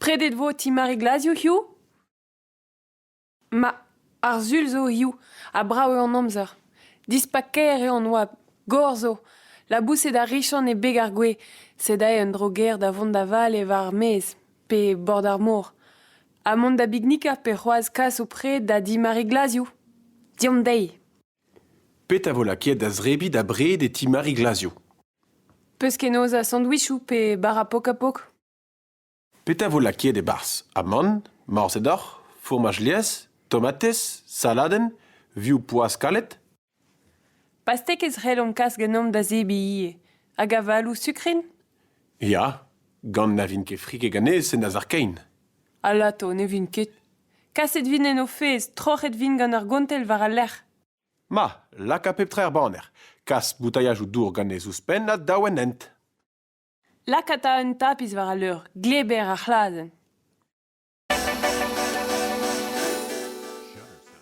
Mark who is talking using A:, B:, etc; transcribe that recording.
A: Predet 'vo ti Mari Glazioù hiziv ? Ma, ar Sul zo hiziv ha brav eo an amzer. Dispak-kaer eo an oabl, gor zo. Laboused a richan e beg ar gwez, sed aze un dro-gaer da vont da vale war ar maez, pe bord ar mor. Ha mont da biknikañ pe c'hoazh kas ho pred da di Mari Glazioù. Deomp dezhi.
B: Petra 'vo lakaet da zebriñ da bred e ti Mari Glazioù ?
A: Peus kenaozañ sandwichoù pe bara pok-ha-pok ?
B: Petra 'vo lakaet e-barzh ? Amann, morzhed-hoc'h, fourmaj lies, tomatez, saladenn, vioù poazh kalet ?
A: Pastekez c'hellomp kas ganeomp da zebriñ ivez. Hag avaloù sukrin ?
B: Ya, gant na vin ket friket ganez en azar-kein.
A: Alato, ne vin ket. Kaset 'vin en o fezh, troc'het 'vin gant ur gontell war al lec'h.
B: Ma, laka pep tra er baner. Kas boutailhajoù dour ganez ouzhpenn ha daou en hent.
A: Laka 'ta un tapis war al leur, gleb eo ar c'hlazenn.